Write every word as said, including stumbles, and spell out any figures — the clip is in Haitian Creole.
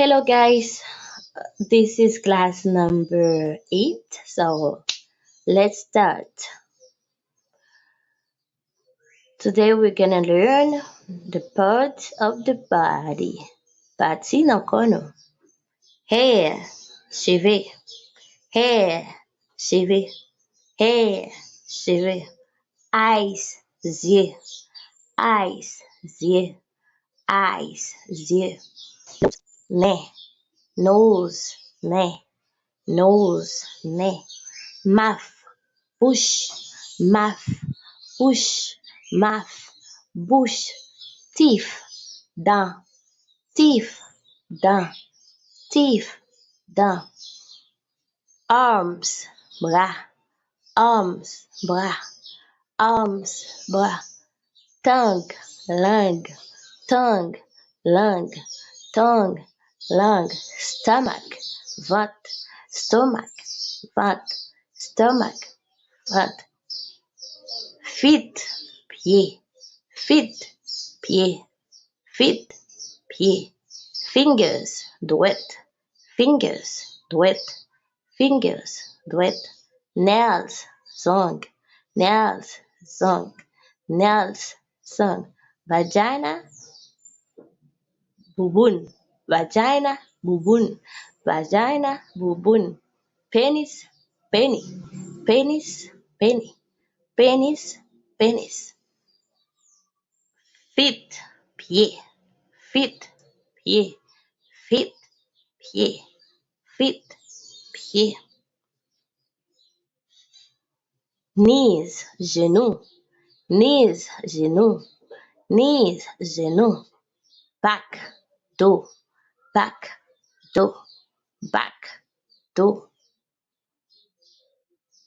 Hello guys, this is class number eight, so let's start. Today we're gonna learn the parts of the body. Pati nan kò nou. Hair, cheve. Hair, cheve. Hair, cheve. Eyes, zye. Eyes, zye. Eyes, zye. Nen. Nose, nen. Nose, nen. Mouth, bouch. Mouth, bouch. Mouth, bouch. Teeth, dan. Teeth, dan. Teeth, dan. Arms, bra. Arms, bra. Arms, bra. Tongue, lang. Tongue, lang. Tongue, lang. Stomach, vant. Stomach, vant. Stomach, vant. Feet, pye. Feet, pye. Feet, pye. Fingers, dwèt. Fingers, dwèt. Fingers, dwèt. Nails, zong. Nails, zong. Nails, zong. Vagina, bouboun. Vagina, bouboun. Vagina, bouboun. Penis, peni. Penis, peni. Penis, penis. Feet, pye. Feet, pye. Feet, pye. Feet, pye. Knees, jenou. Knees, jenou. Knees, jenou. Back, do. Back, do. Back, do.